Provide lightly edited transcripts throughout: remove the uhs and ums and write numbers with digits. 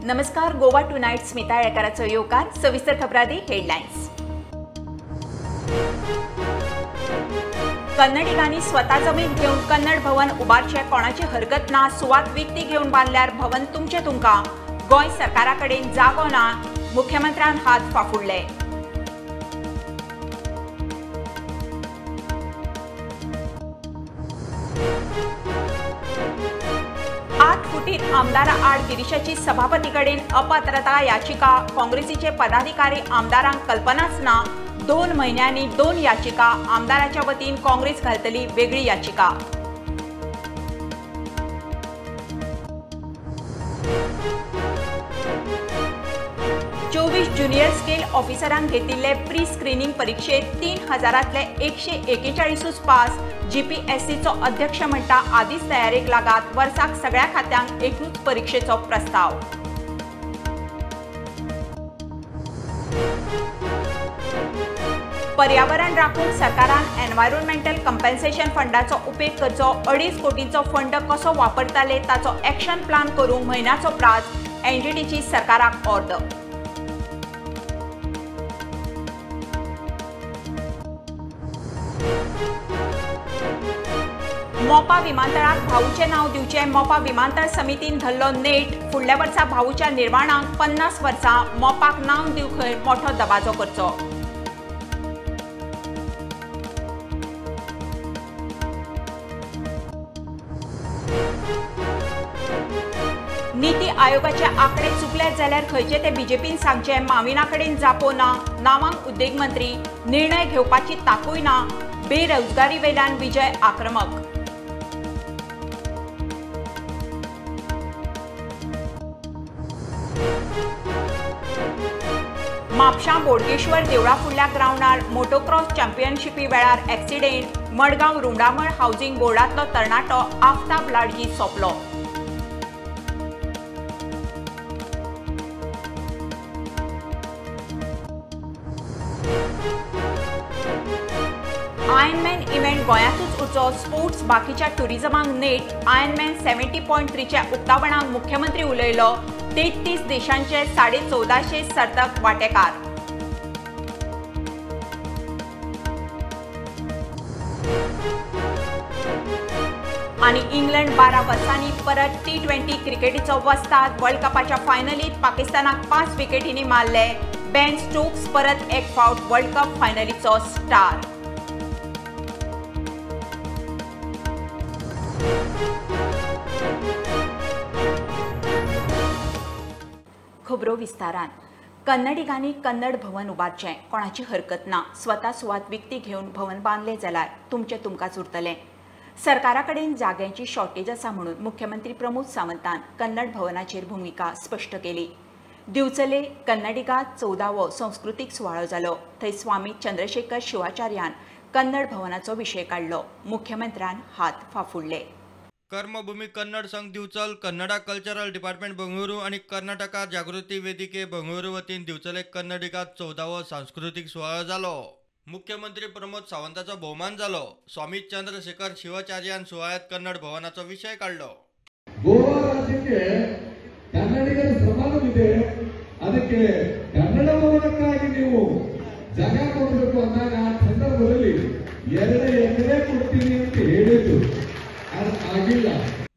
नमस्कार, गोवा टुनायट स्मिता येळकाराचो येवकार. सविस्तर खबरांनी हेडलायन्स. कन्नडिगांनी स्वता जमीन घेवन कन्नड भवन उबारचें कोणाची हरकत ना. सुवात विकती घेवन बांदल्यार भवन तुमचें तुमकां. गोंय सरकारा कडेन जागो ना, मुख्यमंत्र्यान हात फाफुडले. आमदारा आड गिरीशाची सभापती कडेन अपात्रता याचिका. काँग्रेसीचे पदाधिकारी आमदारांक कल्पनाच ना. 2 म्हयन्यांनी 2 याचिका. आमदाराच्या वतीन काँग्रेस घालतली वेगळी याचिका. 24 ज्युनियर स्केल ऑफिसरांक घेतिल्ले प्री स्क्रिनींग परिक्षेत 3000तले 141 पास. जीपीएससीचो अध्यक्ष म्हणटा आदीच तयारेक लागात. वर्साक सगळ्या खात्यांक एकूच परिक्षेचो प्रस्ताव. पर्यावरण राखूंक सरकारान एनवायरोमेंटल कंपेन्सेशन फंडाचो उपेग करचो. 2.5 कोटींचो फंड कसो वापरताले ताचो एक्शन प्लान करूंक म्हयन्याचो प्रास. एनजीटीची सरकाराक ऑर्डर. मोपा विमानतळाक भाऊचें नांव दिवचें. मोपा विमानतळ समितीन धरलो नेट. फुडल्या वर्सा भाऊच्या निर्माणाक 50 वर्सां. मोपाक नांव दिवंक खंय मोठो दबाजो करचो. नीती आयोगाचे आंकडे चुकले जाल्यार खंयचे ते बीजेपीन सांगचे. माविना कडेन जापो ना. नावांक उद्देगमंत्री. निर्णय घेवपाची ताकूय ना. बेरोजगारी वेल्यान विजय आक्रमक. म्हापशां बोडगेश्वर देवळा फुडल्या ग्रावंडार मोटोक्रॉस चॅम्पियनशिपी वेळार एक्सिडेंट. मडगांव रुमडामळ हावजिंग बोर्डांतलो तरणाटो आफ्ताब लाडजी सोंपलो. आयर्नमॅन इव्हेंट गोंयांतूच उरचो. स्पोर्ट्स बाकीच्या ट्युरिजमाक नेट. आयर्नमॅन 70.3च्या उक्तावणाक मुख्यमंत्री उलयलो. 33 देशांचे 1450 सर्तक वांटेकार. आनी इंग्लंड 12 वर्सांनी परत T20 क्रिकेटीचो वस्ताद. वर्ल्ड कपाच्या फायनलीत पाकिस्तानाक 5 विकेटींनी मारले. बेन स्टोक्स परत एक फावट वर्ल्ड कप फायनलीचो स्टार. खबरो विस्तारान. कन्नडिगांनी कन्नड भवन उबारचें कोणाची हरकत ना. स्वता सुवात विकती घेवन भवन बांदलें जाल्यार तुमचें तुमकांच उरतलें. सरकारा कडेन जाग्यांची शॉर्टेज आसा म्हणून मुख्यमंत्री प्रमोद सावंतान कन्नड भवनाचेर भुमिका स्पश्ट केली. दिवचले कन्नडिगा 14वो संस्कृतीक सुवाळो जालो. थंय स्वामी चंद्रशेखर शिवाचार्यान कन्नड भवनाचो विशय काडलो. मुख्यमंत्र्यान हात फाफुडले. कर्मभूमी कन्नड संघ दिवचल, कन्नडा कल्चरल डिपार्टमेंट बंगळुरू आनी कर्नाटका जागृती वेदिके बंगळुरू वतीन दिवचले कन्नडिगा 14वो सांस्कृतीक सुवाळो जालो. मुख्यमंत्री प्रमोद सावंताचो भोवमान जालो. स्वामी चंद्रशेखर शिवाचार्यान सुवाळ्यात कन्नड भवनाचो विशय काडलो. गोवा राज्यಕ್ಕೆ ಕನ್ನಡಿಗರ ಸಮಾನವಿದೆ, ಅದಕ್ಕೆ ಕನ್ನಡ ಭವನಕ್ಕಾಗಿ ನೀವು ಜಾಗ ಕೊಡಬೇಕು ಅಂದಾಗ ಆ ಸಂದರ್ಭದಲ್ಲಿ 2 ಎಕರೆ ಕೊಡ್ತೀನಿ ಅಂತ ಹೇಳಿದ್ರು.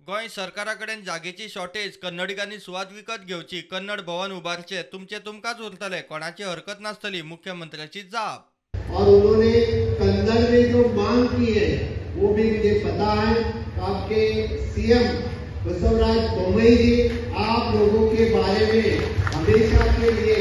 गोंय सरकारा कडेन जागेची शॉर्टेज, कन्नडिगांनी सुवात विकत घेवची, कन्नड भवन उबारचे, तुमचे तुमकांच उरतले, कोणाची हरकत नासतली, मुख्यमंत्र्याची जाप. और उन्होंने कन्नड़ में जो मांग की है वो भी मुझे पता है. आपके सीएम बसवराज बोम्मई जी आप लोगों के बारे में हमेशा के लिए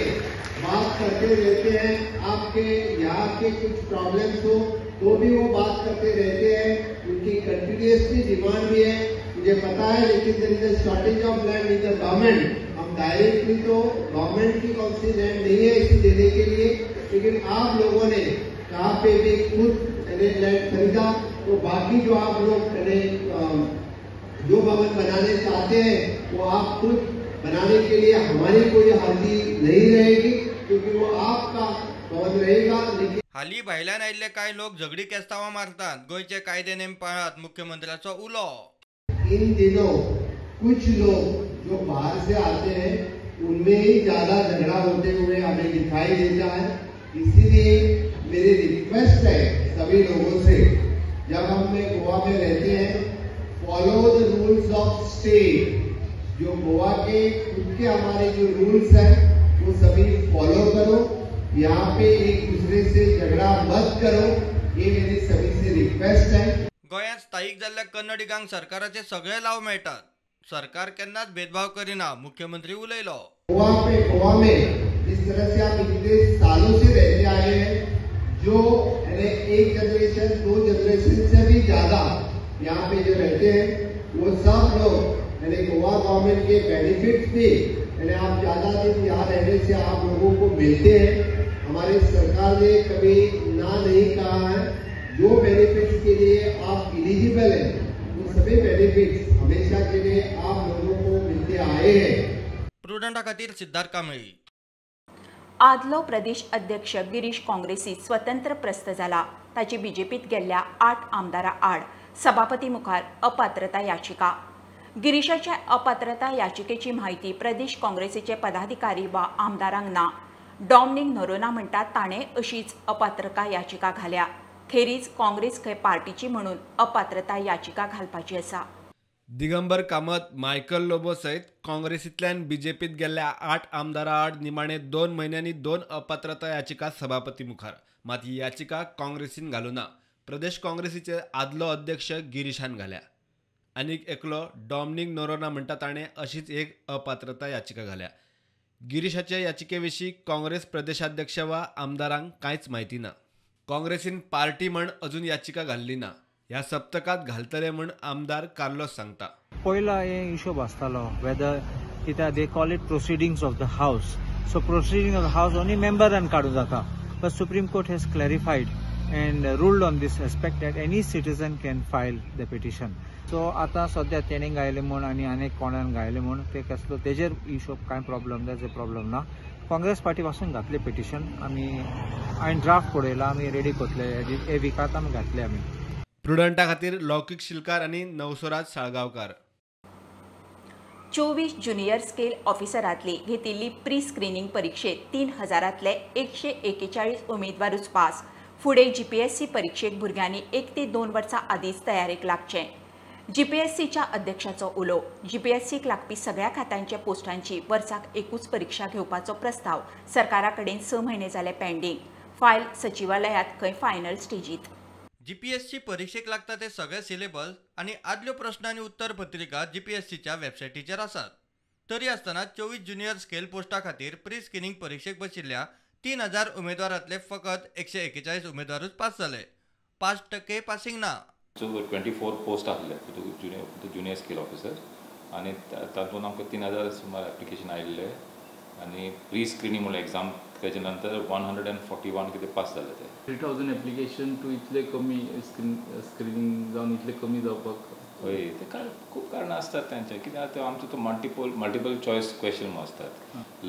बात करते रहते हैं. आपके यहाँ के कुछ प्रॉब्लम्स हो तो भी वो बात करते रहते हैं. उनकी कंटिन्यूअसली डिमांड भी है, मुझे पता है. लेकिन there is a shortage of land in the government. हम डायरेक्टली तो गवर्नमेंट की कौन सी लैंड नहीं है इसे देने के लिए, लेकिन आप लोगों ने कहाँ पे भी खुद लैंड खरीदा तो बाकी जो आप लोग जो भवन बनाने चाहते हैं वो आप खुद बनाने के लिए हमारी कोई अर्जी नहीं रहेगी, क्योंकि वो आपका भवन रहेगा. लेकिन हाली भायल्यान आयिल्ले कांय लोक झगडी केस्तांवां मारतात. गोंयचे कायदे नेम पाळात, मुख्यमंत्र्याचो उलो. इन दिनों कुछ लोग जो बाहर से आते हैं उनमें ही ज़्यादा झगड़ा होते हुए हमें दिखाई देता है। इसीलिए मेरी रिक्वेस्ट है सभी लोगों से, जब हम गोवा में रहते हैं, follow the rules of state. जो गोवा के खुद के हमारे जो रूल्स हैं वो सभी फॉलो करो, यहाँ पे एक दूसरे से झगड़ा मत करो, ये मेरी सभी से रिक्वेस्ट है। गोंयांत स्थायीक जाल्ल्या कन्नडिगांक सरकाराचे सगळे लाव मेळटात, सरकार केन्नाच भेदभाव करिना, मुख्यमंत्री उलयलो। गोवा में जिस तरह से आप इतने सालों से रहते आए हैं, जो एक जनरेशन दो जनरेशन से भी ज्यादा यहाँ पे जो रहते हैं वो सब लोग यानी गोवा गवर्नमेंट के बेनिफिट्स भी यानी आप ज्यादा दिन यहाँ रहने से आप लोगों को मिलते हैं। हमारे सरकार ने कभी ना नहीं कहा है, जो बेनिफिट्स के लिए आप एलिजिबल हैं वो सभी बेनिफिट्स हमेशा के लिए आप लोगों को मिलते आए हैं। प्रुडंटा खातीर सिद्धार्थ कांबळी। आदलो प्रदेश अध्यक्ष गिरीश काँग्रेसीत स्वतंत्र प्रस्थ जाला। ताची बीजेपीत गेल्ल्या 8 आमदारां आड सभापती मुखार अपात्रता याचिका। गिरीशाच्या अपात्रता याचिकेची माहिती प्रदेश काँग्रेसीचे पदाधिकारी वा आमदारांक ना। डॉमनिक नोरोना म्हणटात ताणें अशीच अपात्रता याचिका घाल्या। खेरीज काँग्रेस खंय पार्टीची म्हणून अपात्रता याचिका घालपाची आसा। दिगंबर कामत, मायकल लोबो सयत काँग्रेसींतल्यान बीजेपीत गेल्ल्या 8 आमदारां आड निमाणे 2 म्हयन्यांनी 2 अपात्रता याचिका सभापती मुखार। मात ही याचिका काँग्रेसीन घालूं ना, प्रदेश काँग्रेसीचे आदलो अध्यक्ष गिरीशान घाल्या। आनीक एकलो डॉमनिक नोरोना म्हणटा ताणें अशीच एक अपात्रता याचिका घाल्या। गिरीशाचे याचिके विशीं काँग्रेस प्रदेशाध्यक्ष वा आमदारांक कांयच म्हायती ना। काँग्रेसीन पार्टी म्हण अजून याचिका घाल्ली ना। ह्या सप्तकात घालतले म्हण आमदार कार्लोस सांगता। पयला हे हिशोब आसतालो वेदर कित्याक they call it proceedings of the house. So proceeding of the house only मेंबरान काडूं जाता, but Supreme Court has clarified and ruled on this aspect that any citizen can file the petition. So आतां सद्या तेणें घायलें म्हूण आनी आनीक कोणान घायलें म्हूण ते कसलो तेजेर हिशोब कांय प्रॉब्लम ना, प्रॉब्लम ना। काँग्रेस पार्टी पासून घातले पिटिशन, आमी हांवें ड्राफ्ट पळयला, आमी रेडी करतले हे विकात आमी घातले। आमी प्रुडंटा खातीर लौकिक शिलकार आनी नवसोराज साळगांवकार। 24 ज्युनियर स्केल ऑफिसरांतली घेतिल्ली प्री स्क्रिनींग परिक्षेत 3000तले 141 उमेदवारूच पास। फुडें जीपीएससी परिक्षेक भुरग्यांनी 1 ते 2 वर्सां आदींच तयारेक लागचें। जीपीएससीच्या अध्यक्षाचो उलो। जीपीएससीक लागपी सगळ्या खात्यांच्या पोस्टांची वर्साक एकूच परीक्षा घेवपाचो प्रस्ताव सरकारा कडेन 6 म्हयने जाले पेंडींग। फायल सचिवालयांत खंय फायनल स्टेजीत। जीपीएससी परीक्षेक लागता ते सगळे सिलेबस आनी आदल्यो प्रश्न आनी उत्तर पत्रिका जीपीएससीच्या वेबसायटीचेर आसात। तरी आसतना 24 ज्युनियर स्केल पोस्टा खातीर प्री स्क्रिनींग परिक्षेक बशिल्ल्या 3000 उमेदवारांतले फकत 141 उमेदवारूच पास जाले। 5% पासिंग ना। सो 24 पोस्ट आसले ज्युनियर स्केल ऑफिसर आनी तातूंत आमकां 3000 सुमार एप्लिकेशन आयिल्ले आनी प्री स्क्रिनींग म्हणल्यार एग्जाम तेजे नंतर 141 कितें पास जाले ते। 3000 एप्लिकेशन टू इतले कमी स्क्रिनींग जावन इतले कमी जावपाक हय ते खूब कारणां आसतात तांचे। कित्याक ते आमचो तो मल्टिपल चॉयस क्वेश्चन आसतात।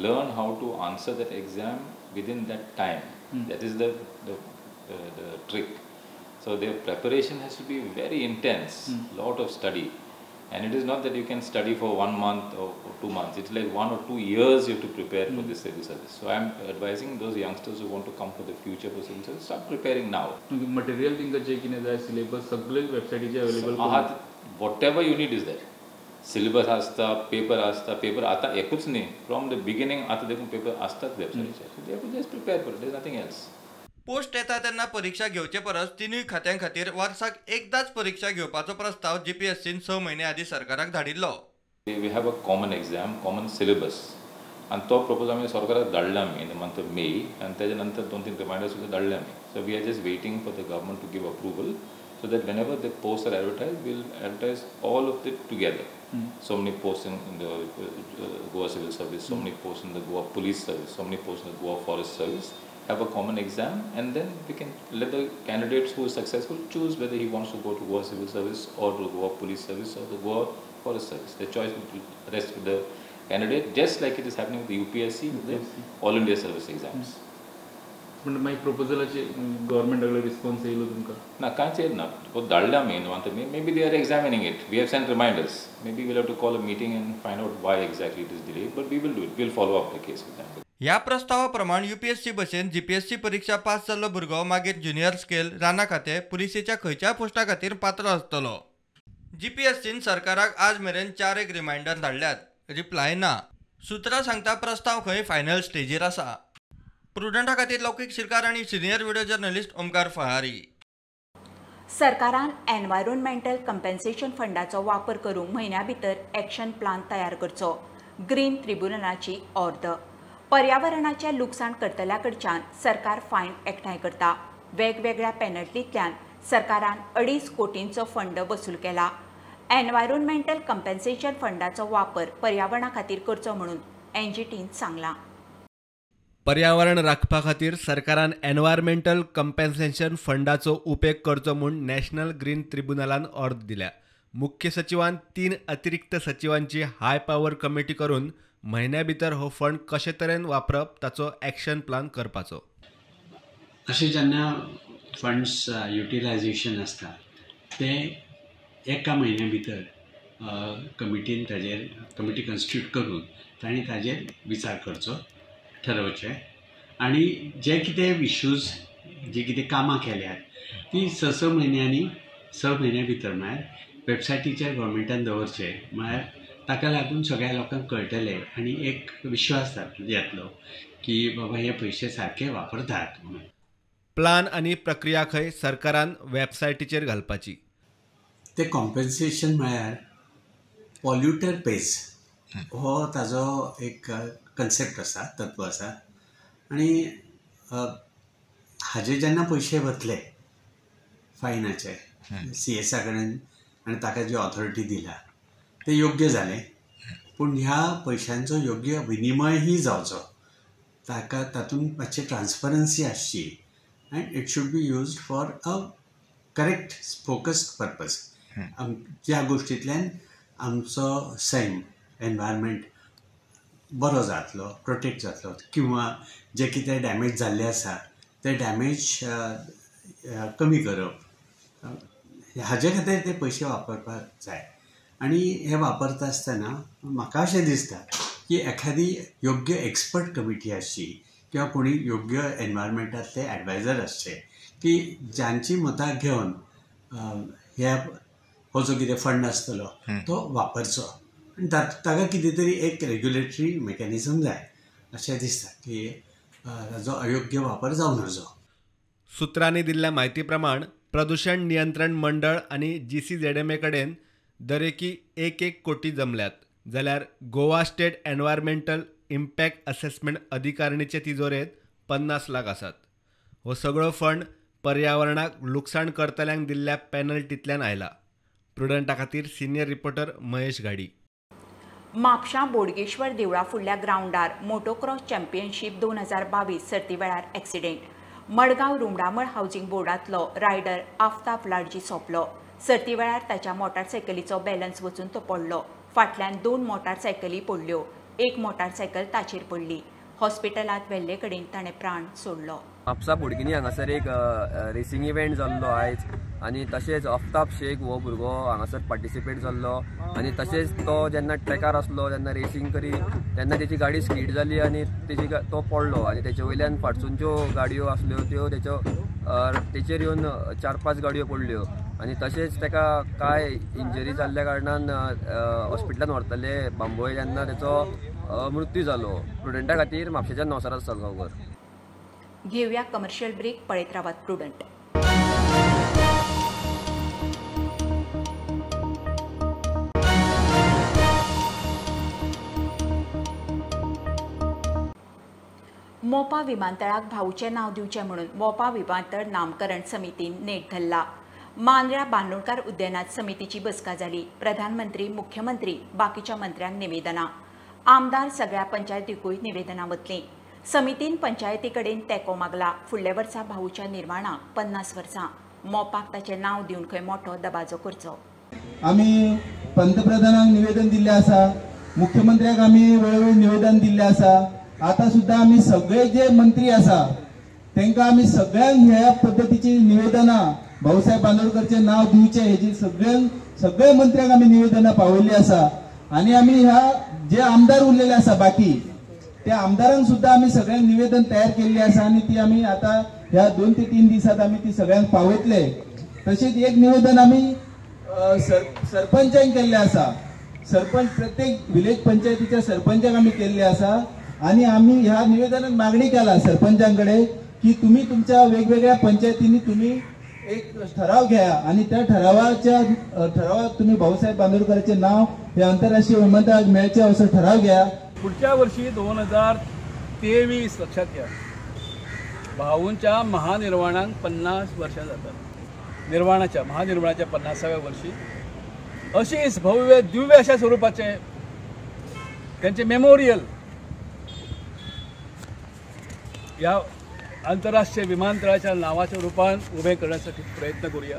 Learn how to answer that exam within that time, that is the trick. So their preparation has to be very intense, lot of study, and it is not that you can study for 1 month or 2 months. It's like 1 or 2 years you have to prepare for this civil service. So I am advising those youngsters who want to come for the future for civil service, start preparing now. Material tinka जे कितें जाय syllabus सगळे वेबसायटीचेर available. Whatever you need is there. Syllabus आसता, paper आसता, paper आतां एकूच न्ही, from the beginning आतां देखून पेपर आसतात वेबसायटीचेर. So they have to just prepare for it, there is nothing else. Post येता तेन्ना परीक्षा घेवचे परस 3 खात्यां खातीर वर्साक एकदाच परीक्षा घेवपाचो प्रस्ताव जीपीएससीन 6 म्हयने आदीं सरकाराक धाडिल्लो। We have a common exam, common syllabus आनी तो प्रपोज आमी सरकाराक धाडला आमी in the month of May आनी तेजे नंतर 2-3 रिमायंडर सुद्दां धाडले आमी। So we are just waiting for the government to give approval so that whenever the posts are advertised, we'll advertise all of it together. So many posts in the Goa Civil Service, so many posts in the Goa Police Service, so many posts in the Goa Forest Service. Have a common exam, and then we can let the candidates who is successful choose whether he wants to go to Goa Civil Service or to Goa Police Service or the Goa Forest Service. The choice will rest with the candidate, just like it is happening with the UPSC, with the All India Service exams. पूण मागीर प्रपोजलाचे गव्हर्मेंटा कडेन response येयलो तुमकां? ना, कांयच येयलें ना. धाडलें आमी in month May, maybe they are examining it. We have sent reminders. Maybe we'll have to call a meeting and find out why exactly it is delayed, but we will do it. Will follow up the case with them. ह्या प्रस्तावा प्रमाण UPSC भशेन GPSC परीक्षा pass जाल्लो भुरगो मागीर junior scale, राना खातें, पुलिसेच्या खंयच्याय पोस्टा खातीर पात्र आसतलो. जीपीएससीन सरकाराक आज मेरेन 4 रिमायंडर धाडल्यात, रिप्लाय ना. सुत्रां सांगता प्रस्ताव खंय फायनल स्टेजीर आसा. प्रुडंटा खातीर लौकीक शिरकार आनी सिनियर व्हिडिओ जर्नलिस्ट ओमकार फहारी. सरकारान एनवायरोमेंटल कंपेन्सेशन फंडाचो वापर करूंक म्हयन्या भितर एक्शन प्लान तयार करचो. ग्रीन ट्रिब्युनलाची ऑर्द. पर्यावरणाचें लुकसाण करतल्या कडच्यान सरकार फायन एकठांय करता. वेगवेगळ्या पेनल्टींतल्यान सरकारान 2.5 कोटींचो फंड वसूल केला. एनवायरोमेंटल कंपेन्सेशन फंडाचो वापर पर्यावरणा खातीर करचो म्हणून एनजीटीन सांगलां. पर्यावरण राखपा खातीर सरकारान एनवायरमेंटल कंपेन्सेशन फंडाचो उपेग करचो म्हूण नॅशनल ग्रीन ट्रिब्युनलान ऑर्द दिल्या. मुख्य सचिवान 3 अतिरिक्त सचिवांची हाय पावर कमिटी करून म्हयन्या भितर हो फंड कशे तरेन वापरप ताचो एक्शन प्लान करपाचो. अशें जेन्ना फंड्स युटिलायझेशन आसता तें एका म्हयन्या भितर कमिटीन ताजेर कमिटी कन्स्टिट्यूट करून तांणी ताजेर विचार करचो, ठरोवचें आनी जे कितें इश्यूज जी कितें कामां केल्यात ती 6-6 म्हयन्यांनी 6 म्हयन्या भितर म्हळ्यार वेबसायटीचेर गव्हर्मेंटान दवरचें, म्हळ्यार ताका लागून सगळ्या लोकांक कळटलें आनी एक विश्वास येतलो की बाबा हे पयशे सारके वापरतात म्हणून. प्लान आनी प्रक्रिया खंय सरकारान वेबसायटीचेर घालपाची. ते कॉम्पेन्सेशन म्हळ्यार पॉल्युटर पेज हो ताजो एक कन्सेप्ट आसा, तत्व आसा आनी हाजे जेन्ना पयशे वतले फायनाचे सी एसा कडेन आनी ताका जी ऑथॉरिटी दिल्या ते योग्य जालें, पूण ह्या पयशांचो योग्य विनिमयही जावचो, ताका तातूंत मातशी ट्रान्सपरन्सी आसची and it should be used for a correct focused purpose. ज्या गोश्टींतल्यान आमचो सैम एनवायरमेंट बरो जातलो, प्रोटेक्ट जातलो किंवा जे कितें डॅमेज जाल्लें आसा ते डॅमेज कमी करप, हाजे खातीर ते पयशे वापरपाक जाय. आनी हे वापरता आसतना म्हाका अशें दिसता की एखादी योग्य एक्सपर्ट कमिटी आसची किंवा कोणी योग्य एनवायरमेंटांतले एडवायजर आसचे की जांची मतां घेवन ह्या हो जो कितें फंड आसतलो तो वापरचो आनी ताका कितें तरी एक रेग्युलेटरी मेकॅनिजम जाय अशें दिसता की ताजो अयोग्य वापर जावं नजो. सुत्रांनी दिल्ल्या म्हायती प्रमाण प्रदूषण नियंत्रण मंडळ आनी GCZMA कडेन दरेकी 1-1 कोटी जमल्यात, जाल्यार Goa state environmental impact assessment अधिकारणीचे तिजोरेंत 50 लाख आसात. हो सगळो फंड पर्यावरणाक लुकसाण करतल्यांक दिल्ल्या पेनल्टींतल्यान आयला. प्रुडंटा खातीर सिनियर रिपोर्टर महेश घाडी. म्हापशां बोडगेश्वर देवळा फुडल्या ग्रावंडार मोटोक्रॉस चॅम्पियनशीप 2022 सर्ती वेळार एक्सिडेंट. मडगांव रुमडामळ हावजिंग बोर्डांतलो रायडर आफ्ताब लाडजी सोंपलो. सर्ती वेळार ताच्या मोटारसायकलीचो बॅलन्स वचून तो पडलो. फाटल्यान 2 मोटारसायकली पडल्यो, एक मोटारसायकल ताचेर पडली. हॉस्पिटलांत व्हेल्ले कडेन ताणें प्राण सोडलो. म्हापसा बोडगिनी हांगासर एक रेसिंग इव्हेंट जाल्लो आयज आनी तशेंच आफ्ताब शेख हो भुरगो हांगासर पार्टिसिपेट जाल्लो आनी तशेंच तो जेन्ना ट्रॅकार आसलो तेन्ना रेसिंग करी तेन्ना तेची गाडी स्कीड जाली आनी तेजी तो पडलो आनी तेचे वयल्यान फाटसून ज्यो गाडयो आसल्यो त्यो तेच्यो तेचेर येवन 4-5 गाडयो पडल्यो आनी तशेंच ताका कांय इंजरी जाल्ल्या कारणान हॉस्पिटलान व्हरतले बांबोळे तेन्ना तेचो मृत्यू जालो. प्रुडंटा खातीर म्हापशेच्यान नवसाराज सालगांवकर. घेवया कमर्शियल ब्रेक, पळयत रावात प्रुडंट. मोपा विमानतळाक भाऊचें नांव दिवचें म्हणून मोपा विमानतळ नामकरण समितीन नेट धरला. मांद्र्या बांदोडकार उद्यानात समितीची बसका जाली. प्रधानमंत्री, मुख्यमंत्री, बाकीच्या मंत्र्यांक निवेदनां, आमदार सगळ्या पंचायतीकूय निवेदनां वतलीं. समितीन पंचायती कडेन तेंको मागला. फुडल्या वर्सा भाऊच्या निर्माणाक 50 वर्सां मोपाक ताचें नांव दिवन खंय मोठो दबाजो करचो. आमी पंतप्रधानांक निवेदन दिल्लें आसा, मुख्यमंत्र्याक आमी वेळोवेळ निवेदन दिल्लें आसा. आतां सुद्दां आमी सगळे जे मंत्री आसा तांकां आमी सगळ्यांक ह्या पद्दतीची निवेदनां भाऊसाहेब बांदोडकरचें नांव दिवचें हेजी सगळ्या मंत्र्यांक आमी निवेदनां पावयल्ली आसा. आनी आमी ह्या जे आमदार उरलेले आसा बाकी त्या आमदारांक सुद्दां आमी सगळ्यांक निवेदन तयार केल्ली आसा आनी ती आमी आतां ह्या 2 ते 3 दिसांत आमी ती सगळ्यांक पावयतले. तशेंच एक निवेदन आमी सरपंचांक केल्लें आसा. सरपंच प्रत्येक विलेज पंचायतीच्या सरपंचांक आमी केल्ले आसा आनी आमी ह्या निवेदनात मागणी केला सरपंचां कडेन की तुमी तुमच्या वेगवेगळ्या पंचायतींनी तुमी एक ठराव घ्या आनी त्या ठरावात तुम्ही भाऊसाहेब बांदोडकरांचे नाव हे आंतरराष्ट्रीय विमानतळाक मेळचे असो ठराव घ्या. पुढच्या वर्षी 2023 लक्षात घ्या, भाऊंच्या महानिर्वाणाक 50 वर्षां जातात. निर्वाणाच्या महानिर्वाणाच्या 50व्या वर्षी अशीच भव्य दिव्य अशा स्वरूपाचे त्यांचे मेमोरियल या आंतरराष्ट्रीय विमानतळाच्या नावाच्या रूपान उभे करण्यासाठी प्रयत्न करूया.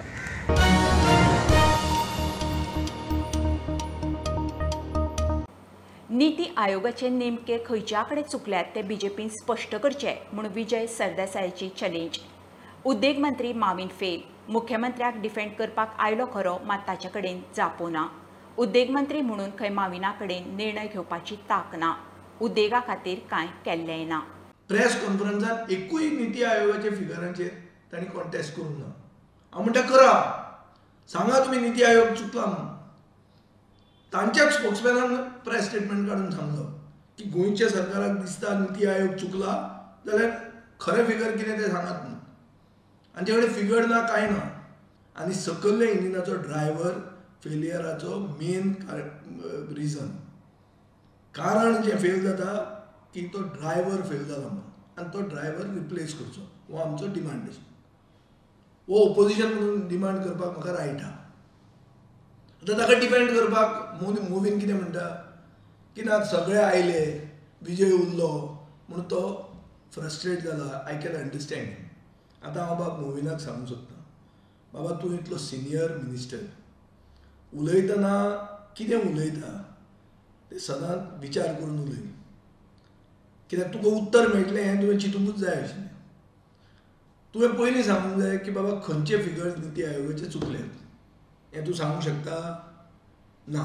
नीती आयोगाचे नेमके खंयच्या कडेन चुकल्यात ते बीजेपीन स्पश्ट करचे म्हूण विजय सरदेसायाची चॅलेंज. उद्देग मंत्री माविन फेल मुख्यमंत्र्याक डिफेंड करपाक आयलो खरो, मात ताचे कडेन जापो ना. उद्देग मंत्री म्हणून खंय माविना कडेन निर्णय घेवपाची तांक ना. उद्देगा खातीर कांय केल्लें ना. प्रेस कॉन्फरन्सान एकूय नीती आयोगाच्या फिगरांचेर तांणी कॉन्टेस्ट करूंक ना. हांव म्हणटा करा, सांगा तुमी नीती आयोग चुकला म्हणून. तांच्याच स्पोक्समॅनान प्रेस स्टेटमेंट काडून सांगलो की गोंयच्या सरकाराक दिसता नीती आयोग चुकला जाल्यार खरें फिगर कितें तें सांगात म्हणून. आनी कडेन फिगर ना, कांय ना. आनी सकयल्या इंजिनाचो ड्रायव्हर फेलियराचो मेन रिजन, कारण जें फेल जाता की तो ड्रायव्हर फेल जाला म्हणून आनी तो ड्रायव्हर रिप्लेस करचो हो आमचो डिमांड आसा. हो ओपोजिशन म्हणून डिमांड करपाक म्हाका रायट आहा. आतां ताका डिफेंड करपाक मोवीन कितें म्हणटा की ना सगळे आयले, विजय उरलो म्हणून तो फ्रस्ट्रेट जाला. I can understand. आतां हांव बाब मोविनाक सांगूंक सोदतां, बाबा तूं इतलो सिनियर मिनिस्टर, उलयतना कितें उलयता तें सदांच विचार करून उलय, कित्याक तुका उत्तर मेळटलें हें तुवें चिंतुकूच जाय आशिल्लें. तुवें पयलीं सांगूंक जाय की बाबा खंयचे फिगर्स नीती आयोगाचे चुकल्यात हें तूं सांगूंक शकता ना.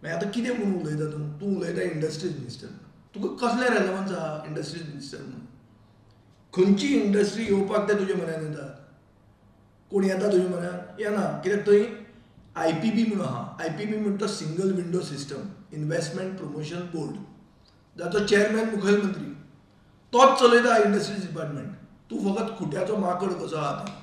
मागीर आतां कितें म्हणून उलयता तूं? तूं उलयता इंडस्ट्रीज मिनिस्टर, तुका कसलें रेलेवन्स आहा इंडस्ट्रीज मिनिस्टर म्हणून? खंयची इंडस्ट्री येवपाक ते तुजे म्हऱ्यान येतात? कोण येता तुजे म्हऱ्यान? येना. कित्याक थंय IPB म्हणून आहा. IPB म्हणटा single window system, investment promotion board, जाचो चेअरमॅन मुखेलमंत्री, तोच चलयता इंडस्ट्रीज डिपार्टमेंट. तूं फकत खुट्याचो माकड कसो आहा आतां.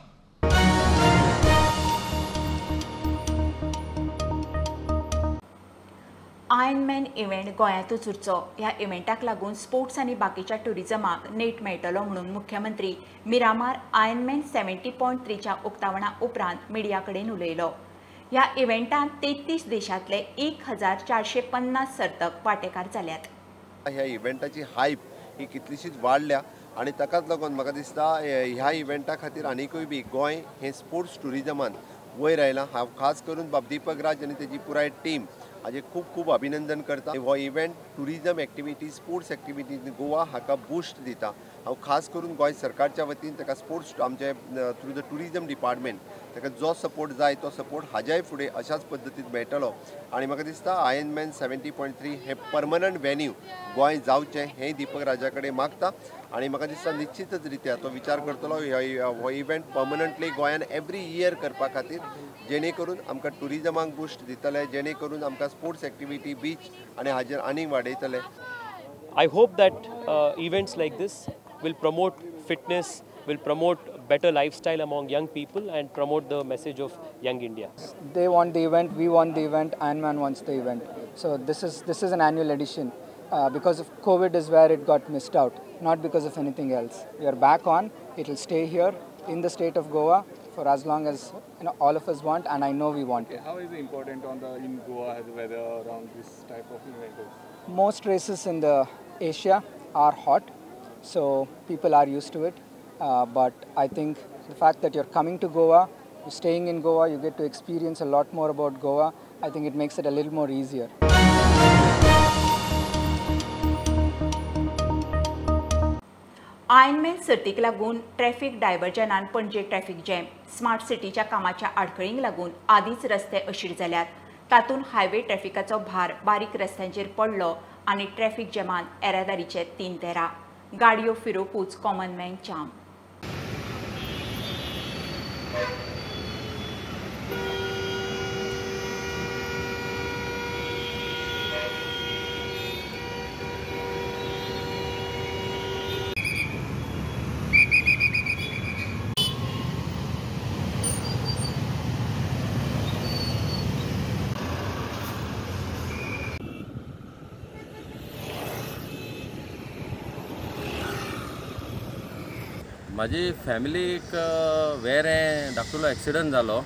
आयर्नमॅन इव्हेंट गोंयांतूच उरचो. ह्या इव्हेंटाक लागून स्पोर्ट्स आनी बाकीच्या ट्युरिजमाक नेट मेळटलो म्हणून मुख्यमंत्री मिरामार आयर्नमॅन 70.3च्या उक्तावणा उपरांत मिडिया कडेन उलयलो. ह्या इव्हेंटांत 33 देशांतले 1450 सर्तक वांटेकार जाल्यात. ह्या इव्हेंटाची हायप ही कितलीशीच वाडल्या आनी ताकाच लागून म्हाका दिसता ह्या इव्हेंटा खातीर आनिकूय बी गोंय हें स्पोर्ट्स ट्युरिजमान वयर आयलां. हांव खास करून बाब दीपक राज आनी तेजी पुराय टीम हाजें खूब खूब अभिनंदन करता. हो event tourism activity, sports activity in Goa हाका बूस्ट दिता. हांव खास करून गोंय सरकारच्या वतीन ताका स्पोर्ट्स आमचे थ्रू the tourism department ताका जो सपोर्ट जाय तो सपोर्ट हाज्याय फुडें अशाच पद्दतीन मेळटलो. आनी म्हाका दिसता आयर्नमॅन 70.3 हें परमनंट व्हेन्यू गोंय जावचें हें दीपक राजा कडेन मागता. आनी म्हाका दिसता निश्चितच रित्या तो विचार करतलो हो इव्हेंट परमनंटली गोंयान एवरी इयर करपा खातीर, जेणे करून आमकां ट्युरिजमाक बूस्ट दितले, जेणे करून आमकां स्पोर्ट्स एक्टिविटी बीच आनी हाजेर आनीक वाडयतले. I hope that events like this will promote fitness, will promote better lifestyle among young people and promote the message of Young India. They want the event, we want the event, Ironman wants the event. So this is an annual edition. Because of COVID is where it got missed out, not because of anything else. We are back on. It will stay here in the state of Goa for as long as all of us want, and I know we want it. How is it important on the in Goa the weather around this type of event? Most races in the Asia are hot, so people are used to it. But I think the fact that you're coming to Goa, you're staying in Goa, you get to experience a lot more about Goa. I think it makes it a little more easier. Ironman सर्तीक लागून traffic डायव्हर्जनान Panaji traffic jam. Smart सिटीच्या कामाच्या आडखळींक लागून आदींच रस्ते अशीर जाल्यात, तातूंत हायवे ट्रॅफिकाचो भार बारीक रस्त्यांचेर पडलो आनी ट्रॅफिक जॅमान येरादारीचे 3-13 गाडयो फिरोवपूच कॉमन मॅन जाम. म्हाजी फॅमिलीक वेरें धाकटुलो एक्सिडंट जालो.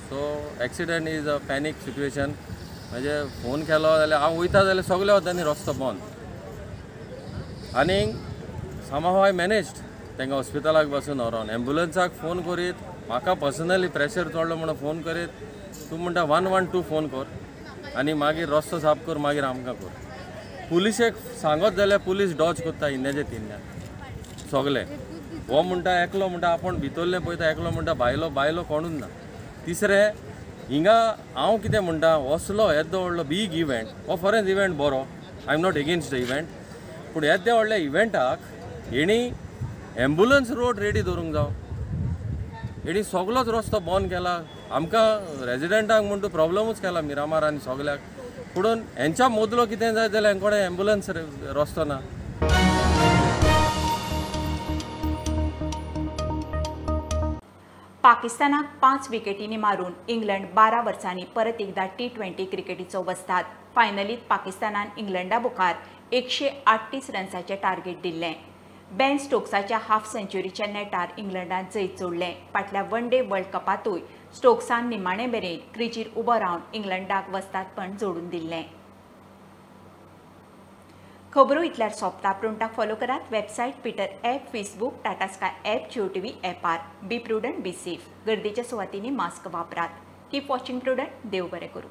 So accident is a panic situation. म्हणजे फोन केलो जाल्यार हांव वयता जाल्यार सगळे वतांनी रस्तो बंद आनी सामहाव I managed तांकां हॉस्पिटलाक बसून व्हरोन. एम्बुलन्साक फोन करीत म्हाका पर्सनली प्रेशर चडलो म्हणून फोन करीत तूं म्हणटा 112 फोन कर आनी मागीर रस्तो साफ कर, मागीर आमकां कर. पुलिशेक सांगत जाल्यार पुलीस डॉज करता हिन्याचे तिन्या सगळे. हो म्हणटा एकलो म्हणटा आपूण भितरलें पळयता, एकलो म्हणटा भायलो, भायलो कोणूच ना. तिसरें हिंगा हांव कितें म्हणटा, असलो येदो व्हडलो बीग इव्हेंट, हो फॉरेन इव्हेंट बरो, I am not against the event, पूण येद्या व्हडल्या इव्हेंटाक हेणी एम्बुलन्स रोड रेडी दवरूंक जावो. हेणी सगलोच रस्तो बंद केला आमकां रेजिडेंटांक म्हूण तूं प्रॉब्लमूच केला मिरामार आनी सगल्याक. पुणून हेंच्या मदलो कितें जाय जाल्यार हेंचे कडेन एम्बुलन्स रस्तो ना. पाकिस्तानाक 5 विकेटींनी मारून इंग्लंड 12 वर्सांनी परत एकदा T20 क्रिकेटीचो वस्ताद. फायनलीत पाकिस्तानान इंग्लंडा मुखार 138 रन्साचें टार्गेट दिल्लें. बेन स्टोक्साच्या हाफ सेंच्युरीच्या नेटार इंग्लंडान जैत जोडलें. फाटल्या वन डे वर्ल्ड कपांतूय स्टोक्सान निमाणे मेरेन क्रिजीर उबो रावन इंग्लंडाक वस्तादपण जोडून दिल्लें. खबरो इतल्यार सोंपता. प्रुडंटाक फॉलो करात website, Twitter app, Facebook, Tata Sky app, Jio TV ॲपार. Be prudent, be safe. गर्दीच्या सुवातींनी मास्क वापरात. Keep watching Prudent. देव बरें करूं.